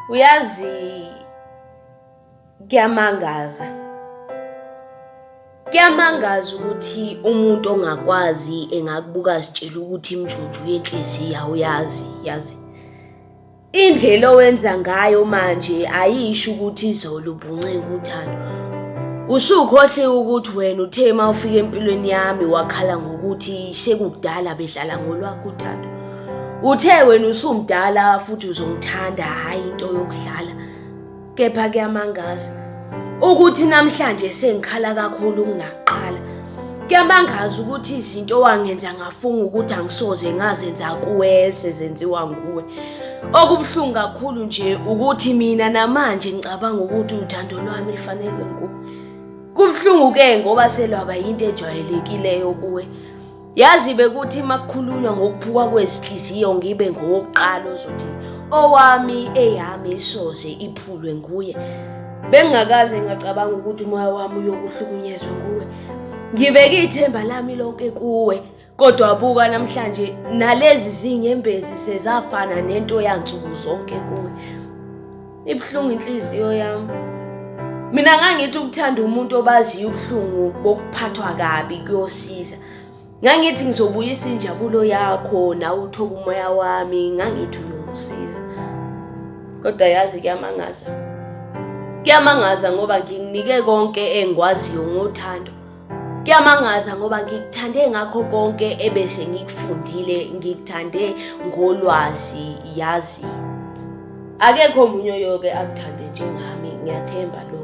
Uyazi kuyamangaza. Kuyamangaza ukuthi umuntu ongakwazi engakubuka azitshele ukuthi imjunju yenhliziyo awuyazi, yazi. Indlela owenza ngayo manje ayisho ukuthi izolo ubuncenga uthando. Usukhohliwe ukuthi wena uthe uma ufika empilweni yami wakhala ngokuthi sekukudala bedlala ngolwakho uthando. Uthe wena usumdala futhi uzongithanda hhayi into yokudlala. Kepha kuyamangaza ukuthi namhlanje sengikhala kakhulu kunakuqala. Kuyamangaza ukuthi izinto owangenza ngafunga ukuthi angisoze ngazenza kuwe sezenziwa nguwe. Okubuhlungu kakhulu nje ukuthi mina namanje ngicabanga ukuthi uthando lwami lifanelwe nguwe. Kubuhlungu-ke ngoba selwaba yinto ejwayelekileyo kuwe. Yazi bekuthi makukhulunywa ngokuphuka kwezinhliziyo ngibe ngowokuqala ozothi owami eyami isoze iphulwe nguye. Bengingakaze ngacabanga ukuthi umoya wami uyokuhlukunyezwa nguwe. Ngibeke ithemba lami lonke kuwe. Kodwa buka namhlanje nalezi zinyembezi sezafana nento yansuku zonke kuwe. Ibuhlungu inhliziyo yami. Mina ngangithi ukuthanda umuntu obaziyo ubuhlungu bokuphathwa kabi kuyosiza. Ngangithi ngizobuyisa injabulo yakho nawe uthoba umoya wami, ngangithi uyongisiza. Kodwa yazi kuyamangaza. Kuyamangaza ngoba ngikunike konke engikwaziyo ngothando. Kuyamangaza ngoba ngikuthande ngakho konke ebese ngikufundile, ngikuthande ngolwazi yazi. Akekho omunye oyoke akuthande njengami, ngiyathemba lokho.